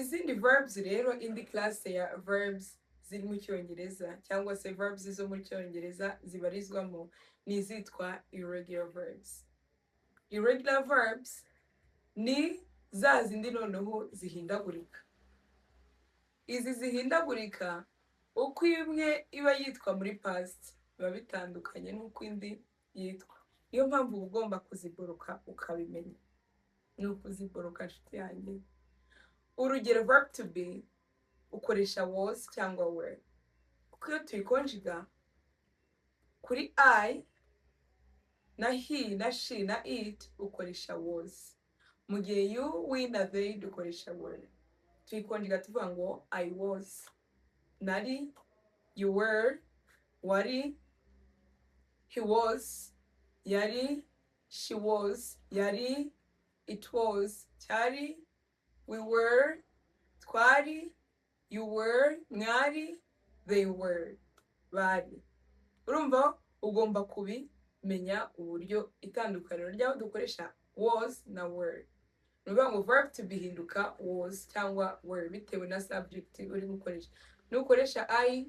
Izindi verbs rero, indi class ya verbs ziri mu Cyongereza cyangwa se verbs zo mu Cyongereza zibarizwamo ni izitwa irregular verbs. Irregular verbs ni za zindi noneho zihindagurika. Izi zihindagurika, uko imwe iba yitwa muri past biba bitandukanye n'uko indi yitwa. Niyo mpamvu uba ugomba kuziboroka ukabimenya. Ni ukuziboroka, nshuti yanjye. Urugero, verb to be ukoresha was cyangwa were, kuko iyo tuyikonjiga kuri I na he na she na it ukoresha was, mu gihe you, we na they dukoresha were. Tuyikonjiga tuvuga ngo I was, nari, you were, wari, he was, yari, she was, yari, it was, cyari, we were, twari, you were, mwari, they were, bari. Urumva ugomba kubimenya uburyo itandukaniro ry'aho dukoresha was na were. Ni ukuvuga ngo verb to be ihinduka was cyangwa were bitewe na subject uri gukoresha. Nukoresha I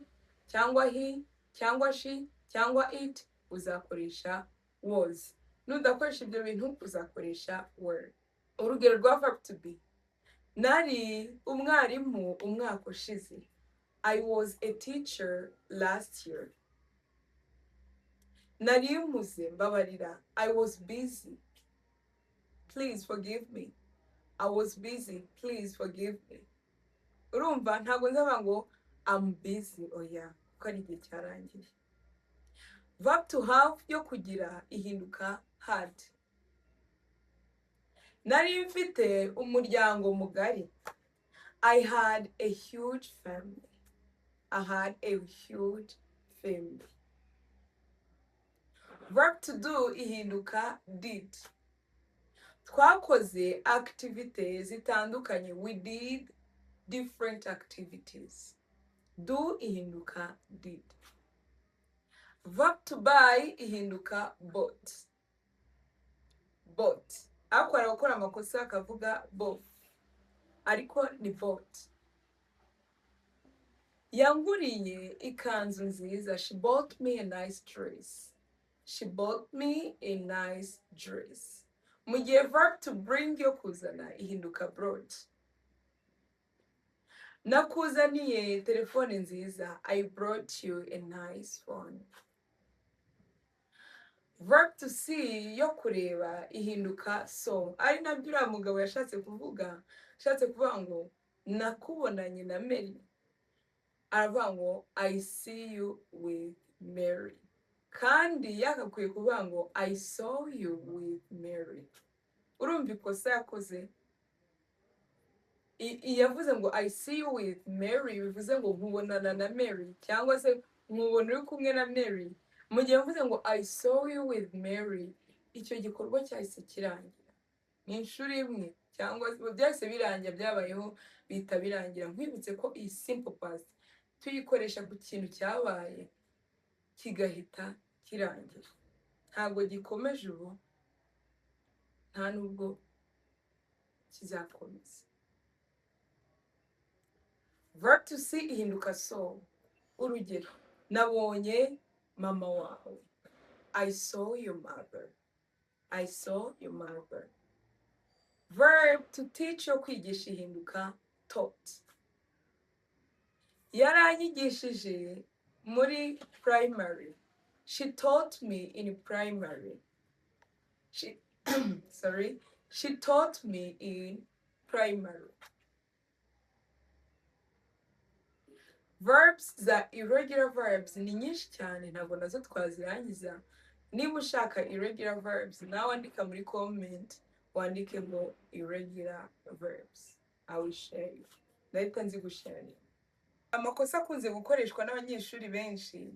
cyangwa he cyangwa she cyangwa it, uzakoresha was. Nudakoresha ibyo bintu, uzakoresha were. Urugero rwa verb to be: nari umwarimu umwaka ushize. I was a teacher last year. Nari mpuze, mbabarira. I was busy, please forgive me. I was busy, please forgive me. Urumva ntabwo nzaba ngo I'm busy, oya, kuko ari igihe cyarangiye. Verb to have yo kugira ihinduka had. Nari mfite umuryango mugari. I had a huge family. I had a huge family. Verb to do ihinduka did. Twakoze activities zitandukanye. We did different activities. Do ihinduka did. Verb to buy ihinduka bought. Bought, ariko hari abakora amakosa akavuga both, ariko ni bought. Yanguriye ikanzu nziza. She bought me a nice dress. She bought me a nice dress. Mu gihe verb to bring yo kuzana ihinduka brought. Nakuzaniye telefone nziza. I brought you a nice phone. Verb to see yo kureba ihinduka saw, ari nabyo uriya mugabo yashatse kuvuga. Ashatse kuvuga ngo nakubonanye na Mary, aravuga ngo I see you with Mary, kandi yagakwiye kuvuga ngo I saw you with Mary. Urumva ikosa yakoze? Yavuze ngo I see you with Mary, bivuze ngo nkubonana na Mary cyangwa se nkubona uri kumwe na Mary. Mu gihe yavuze ngo I saw you with Mary, icyo gikorwa cyahise kirangira, ni inshuro imwe cyangwa se byahise birangira, byabayeho bihita birangira. Nkwibutse ko iyi simple past tuyikoresha ku kintu cyabaye kigahita kirangira, ntabwo gikomeje ubu, nta nubwo kizakomeza. Verb to see ihinduka saw. Urugero, nabonye mama wawe. I saw your mother. I saw your mother. Verb to teach yo kwigisha ihinduka taught. Yaranyigishije muri primary. She taught me in primary. She, sorry, she taught me in primary. Verbs za irregular verbs ni nyinshi cyane, ntabwo nazo twazirangiza. Niba ushaka irregular verbs, nawe andika muri comment, wandike ngo irregular verbs, I will share you, ndahita nzigusharinga. Amakosa akunze gukoreshwa n'abanyeshuri benshi,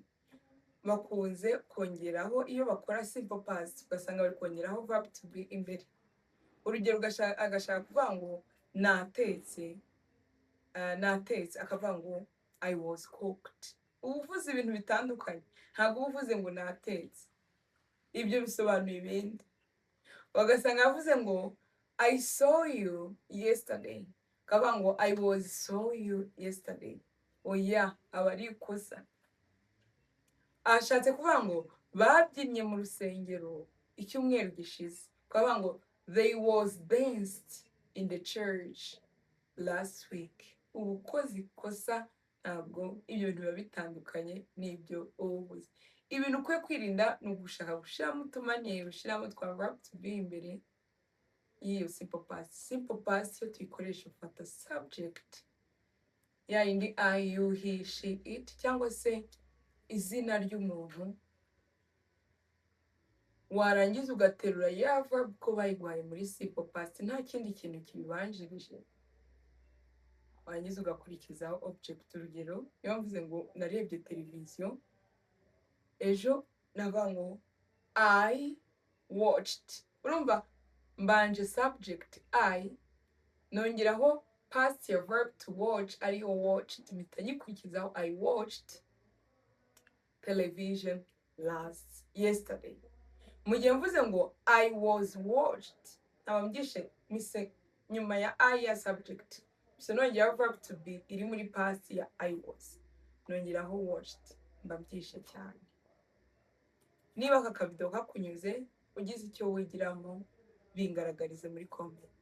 bakunze kongeraho iyo bakora simple past, ugasanga bari kongeraho verb to be imbere. Urugero, agashaka kuvuga ngo natetse, natetse, akavuga ngo I was cooked. Uba uvuze ibintu bitandukanye, ntabwo uba uvuze ngo natetse, ibyo bisobanuye ibindi. Ugasanga yavuze ngo I saw you yesterday. Ukavuga ngo "I was saw you yesterday." Oya, aba ari ikosa. Ashatse kuvuga ngo babyinnye mu rusengero icyumweru gishize, ukavuga ngo "They was danced in the church last week." Uba ukoze ikosa. Ntabwo ibyo bintu biba bitandukanye n'ibyo uba uvuze. Ibintu ukwiye kwirinda ni ugushaka gushyiramo utumanye, gushyiramo twa verb to be imbere y'iyo simple past. Simple past iyo tuyikoresha, ufata subject ya yindi, I, you, he, she, it, cyangwa se izina ry'umuntu, warangiza ugaterura ya verb ko bayiguhaye muri simple past, nta kindi kintu kibibanjirije, warangiza ugakurikizaho object. Urugero, niba mvuze ngo narebye televiziyo ejo, navuga ngo "I watched." Urumva mbanje subject I, nongeraho past ya verb to watch, ariyo watched, mpita nyikurikizaho "I watched television last yesterday." Mu gihe mvuze ngo "I was watched", nkaba mbyishe mise nyuma ya I ya subject, mise nongeraho verb to be iri muri past ya I was, nongeraho watched, mba mbyishe cyane. Niba aka kavido kakunyuze, ugize icyo wigiramo, bingaragarize muri comment.